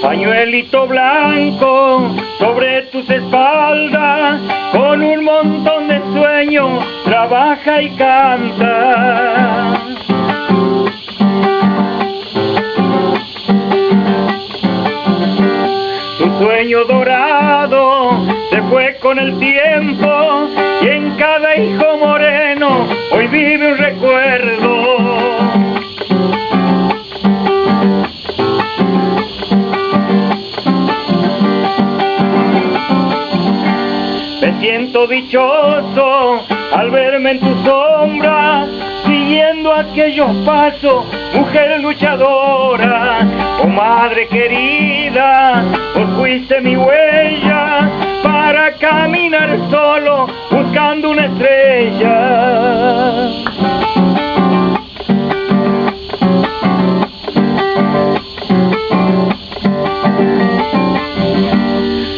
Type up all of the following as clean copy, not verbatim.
Pañuelito blanco sobre tus espaldas, con un montón de sueños, trabaja y canta. Tu sueño dorado se fue con el tiempo y en cada hijo moreno hoy vive un recuerdo. Me siento dichoso al verme en tu sombra, siguiendo aquellos pasos, mujer luchadora. Oh madre querida, vos fuiste mi huella para caminar solo buscando una estrella.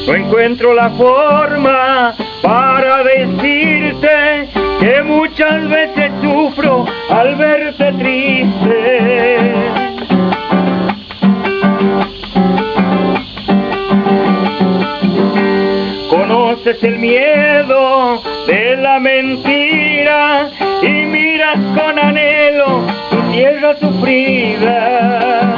No encuentro la forma para decirte que muchas veces sufro al verte triste. Conoces el miedo de la mentira y miras con anhelo tu tierra sufrida.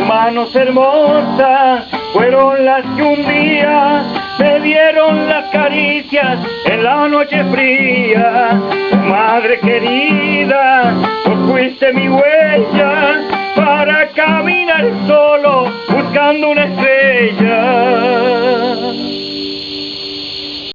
Manos hermosas fueron las que un día me dieron las caricias en la noche fría. Oh, madre querida, vos fuiste mi huella para caminar solo buscando una estrella.